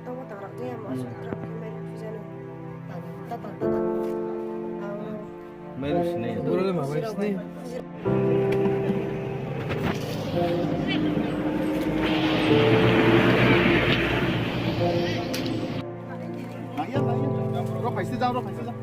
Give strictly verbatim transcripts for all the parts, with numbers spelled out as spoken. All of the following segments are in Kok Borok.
Tongo tangrok tei amo aswk kwrak khe mai phuijani. Tata, tata. Ang Mai rw sinai. Borok le ma mai sinai. Rok phaisa jang, rok phaisa jang.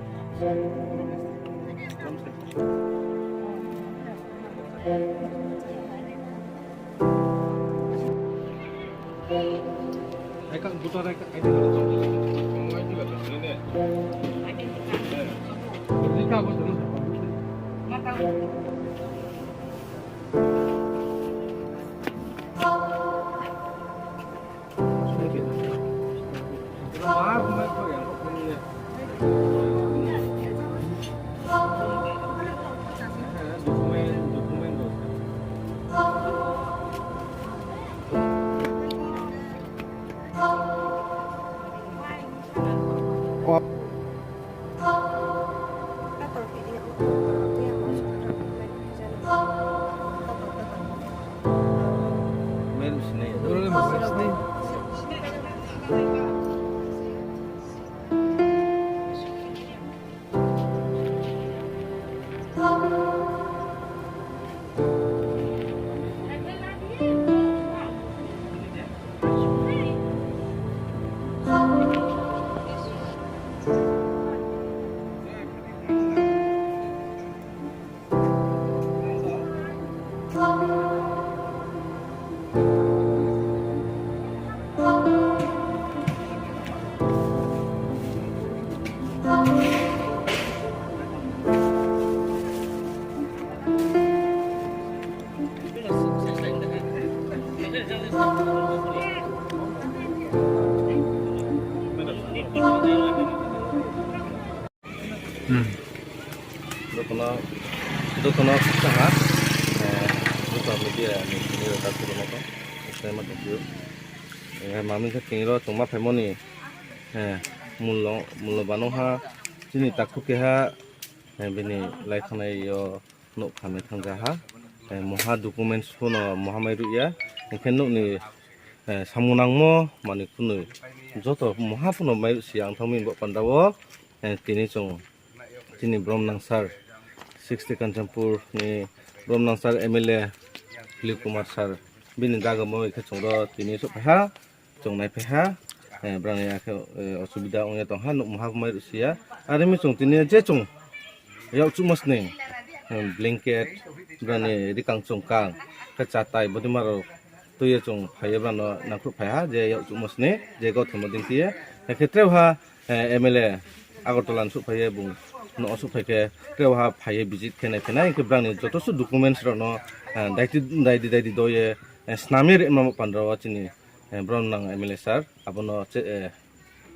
Hmm. Jotono, jotono khaksa ha, eh, joto media ni simi rok tak khe rwma khe, sai ma tong phio. Eh, mami khe tini ro chwngma phaimani, eh, mullo, mullo bano ha, chini takhuk keha, eh, bini lai thangnai yo. Nuk khamwi thangjaha, eh, moha documents phano moha mai rwya, hinkhe nukni, eh, samung nangmo manwi khwnwi joto moha phano mai rwsi ang thangwi bo pandao, eh, tini chwng chini Bromnang sir, sixty Kanchanpur ni Bromnang sir M L A Philip Kumar sir bini dagamo hinkhe chwngro tini sukha. Chwng naiphaiha, eh, brani akhe, eh, osubida wngya tongha, nukmung hapmai rwsiya. Arimi chwng tini je chwng yak chukma sning, eh, blanket, brani rikang chwngkang, khe chatai, bodima rok twiya chwng phaiya brano nangkhruk phaiha, je yak chukma sning, je gothomo dingkiya. Hakhe treuha, eh, M L A Agartala ni suk phaiya bung, no suk phaikhe treuha phaiya visit khe naiphainai, hinkhe brani jotosu documents rokno, eh, daiti, daidi, daidi doye, eh, snamya rima pandra o chini. Eh, Bromnang M L A sir, abono che-, eh,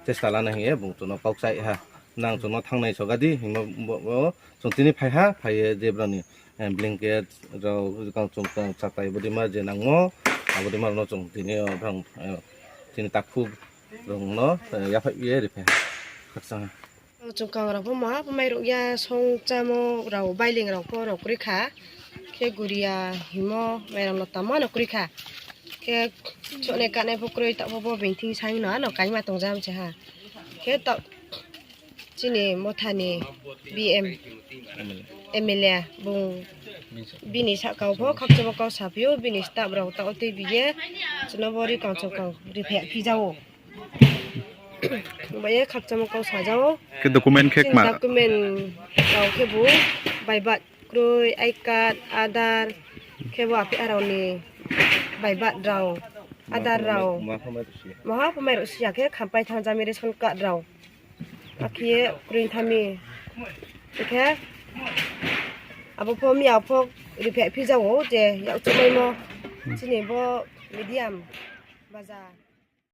chesta lana hiye bung chwngno kok chai ha. Nang chwngno thangnai sogadi himo bo, bo, chwng tini phaiha, phaiye je brani, eh, blanket rok, rikang chwngkang chatai bodima je nangmo, abodima rokno chwng tini, oh, brang, eh, chini takhuk rokno, eh, yaphai ye riphaiha. Khakchangha. Chwngkang rok bo ma phamai rok ya song chamo rok bailing rok bo rok kwrwi kha. Khe guria himo mairam lota ma no kwrwi kha. Khe chonai kanai bo kwrwi tabuk bo bini thing sai no ano kaima tong jam se ha. Khe ta chini mothani B M M L A bung bini saka o bo khakchangma kok sapio bini staff rok ta o tei biye chwngno bo rikang chwngkang riphe phijao. Bai khakchangma kok sajao. Khe document khe ma? Document rok khe bo bai bat kroi, I card, Aadhaar, khe bo aphi aroni bai bat rok, Aadhaar rok. Maha phamai rok siya khe khampai thang jami ration card rok. Akhe kroi thami. Khe abo pho miya pho riphe phijao je yak chumai mo. Chini bo medium baja.